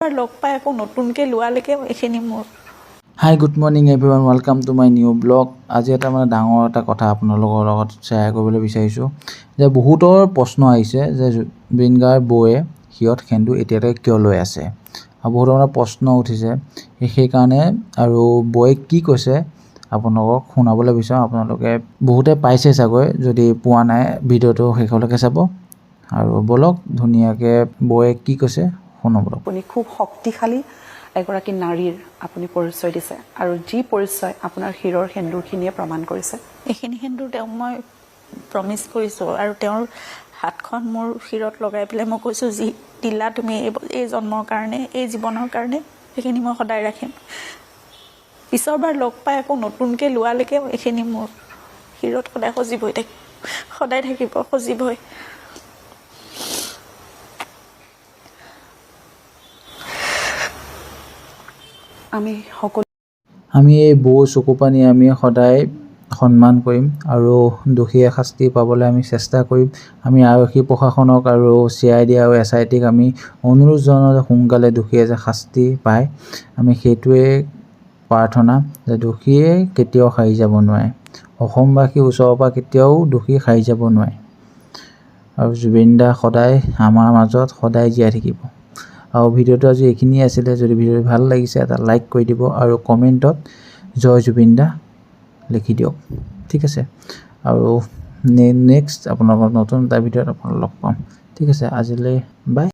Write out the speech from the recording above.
লগ পাই আকৌ নতুনকৈ লোৱালৈকে এইখিনি মোৰ। Hi, good morning everyone, welcome to my new vlog. আজি এটা মানে ডাঙৰ এটা কথা আপোনালোকৰ লগত শ্বেয়াৰ কৰিবলৈ বিচাৰিছোঁ যে বহুতৰ প্ৰশ্ন আহিছে যে জুবিন গাৰ্গ বৌয়ে শিৰত সেন্দুৰ এতিয়ালৈকে কিয় লৈ আছে আৰু বহুতৰ মানে প্ৰশ্ন উঠিছে। সেইকাৰণে আৰু বৌয়ে কি কৈছে আপোনালোকক শুনাবলৈ বিচাৰোঁ। আপোনালোকে বহুতে পাইছে চাগৈ, যদি পোৱা নাই ভিডিঅ'টো শেষলৈকে চাব আৰু ব'লক, ধুনীয়াকৈ বৌয়ে কি কৈছে শুনো ব'লক। আপুনি খুব শক্তিশালী এগৰাকী নাৰীৰ আপুনি পৰিচয় দিছে আৰু যি পৰিচয় আপোনাৰ শিৰৰ সেন্দুৰখিনিয়ে প্ৰমাণ কৰিছে। এইখিনি সেন্দুৰ তেওঁক মই প্ৰমিছ কৰিছোঁ আৰু তেওঁৰ হাতখন মোৰ শিৰত লগাই পেলাই মই কৈছোঁ, যি দিলা তুমি এই জন্মৰ কাৰণে, এই জীৱনৰ কাৰণে, সেইখিনি মই সদায় ৰাখিম। পিছৰবাৰ লগ পাই আকৌ নতুনকৈ লোৱালৈকে এইখিনি মোৰ শিৰত সদায় সজীৱ হৈ থাকিব, সদায় থাকিব সজীৱ হৈ। আমি সকলো আমি এই বৌৰ চকু পানী আমি সদায় সন্মান কৰিম আৰু দোষীয়ে শাস্তি পাবলৈ আমি চেষ্টা কৰিম। আমি আৰক্ষী প্ৰশাসনক আৰু চিআইডি আৰু এছআইটিক আমি অনুৰোধ জনাওঁ যে সোনকালে দোষীয়ে যে শাস্তি পায়। আমি সেইটোৱে প্ৰাৰ্থনা যে দোষীয়ে কেতিয়াও সাৰি যাব নোৱাৰে, অসমবাসীৰ ওচৰৰ পৰা কেতিয়াও দোষী সাৰি যাব নোৱাৰে আৰু জুবিন দা সদায় আমাৰ মাজত সদায় জীয়াই থাকিব। আৰু ভিডিঅ'টো আজি এইখিনিয়ে আছিলে। যদি ভিডিঅ'টো ভাল লাগিছে, এটা লাইক কৰি দিব আৰু কমেণ্টত জয় জুবিন দা লিখি দিয়ক, ঠিক আছে? আৰু নেক্সট আপোনালোকৰ নতুন এটা ভিডিঅ'ত আপোনালোক লগ পাম, ঠিক আছে? আজিলৈ বাই।